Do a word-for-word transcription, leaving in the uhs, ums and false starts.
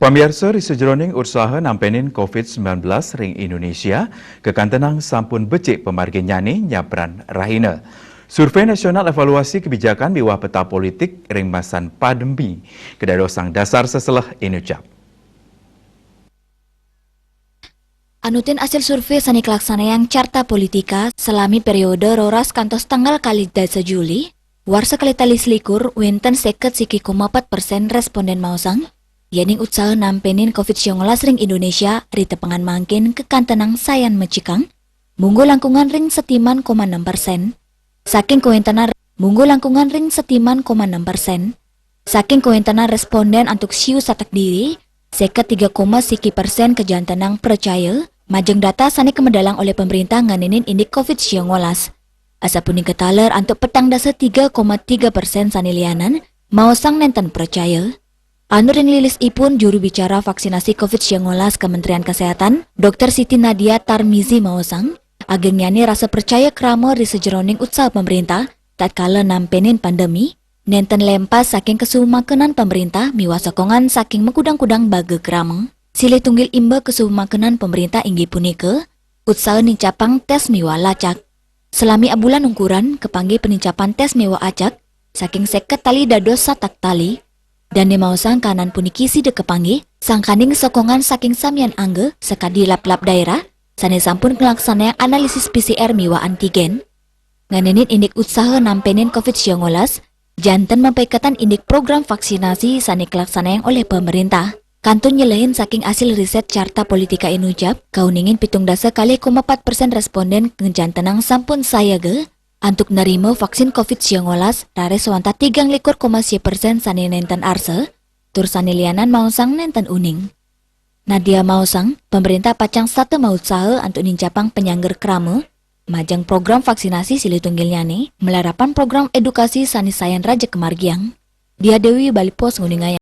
Pamiarsa, ri sajeroning usaha nampenin covid sembilan belas ring Indonesia, kekantenang sampun becik pamarginyane nyabran rahina. Survei Nasional Evaluasi Kebijakan miwah Peta Politik ring Masan Pandemi kadadosang dasar seselah inucap. Anutin asil survei sane kalaksanayang Carta Politika salami periode roras kantos tanggal kalih dasa Juli, warsa kalih tali selikur, wenten seket siki koma empat persen responden maosang, yening usaha nampenin covid sembilan belas ring Indonesia ri tepengan mangkin kekantenang sayan mecikang, mungguh langkungan ring setiman koma enam persen. Saking kawentenan, mungguh langkungan ring setiman koma enam persen. Saking kawentenan responden antuk siu satak diri, seket tiga koma siki persen kajantenang pracaya, majeng data sane kamedalang olih pemerintah nganinin indik covid sembilan belas. Asapunika taler antuk petang dasa tiga koma tiga persen sane lianan, maosang nenten pracaya. Anut ring lilis ipun, juru bicara vaksinasi covid sembilan belas Kementerian Kesehatan, dokter Siti Nadia Tarmizi maosang, agengnyane rasa pracaya krama ri sajeroning usaha pemerintah tatkala nampenin pandemi, nenten lempas saking kasumakenan pemerintah miwah sokongan saking makudang-kudang baga krama. Silih tunggil imba kasumakenan pemerintah inggih punika usaha nincapang tes miwah lacak. Salami abulan ungkuran, kapanggih panincapan tes miwah acak saking seket tali dados satak tali. Dane maosang kanan puniki sida kapanggih sangkaning sokongan saking samian angga sakadi lab-lab daerah sane sampun nglaksanayang analisis P C R miwah antigen. Nganinin indik usaha nampenin covid sembilan belas, janten mapaiketan indik program vaksinasi sane kalaksanayang olih pemerintah. Kantun nyelehin saking asil riset Carta Politika inucap, kauningin pitung dasa kalih koma empat persen responden kajantenang sampun sayaga antuk narima vaksin covid sembilan belas, raris wantah tigang likur koma sia persen sane nenten arsa, tur sane lianan maosang nenten uning. Nadia maosang, pemerintah pacang setata mautsaha antuk nincapang panyangger krama, majeng program vaksinasi silih tunggilnyane, malarapan program edukasi sane sayan raja kamargiang. Dia Dewi, Bali Post, nguningayang.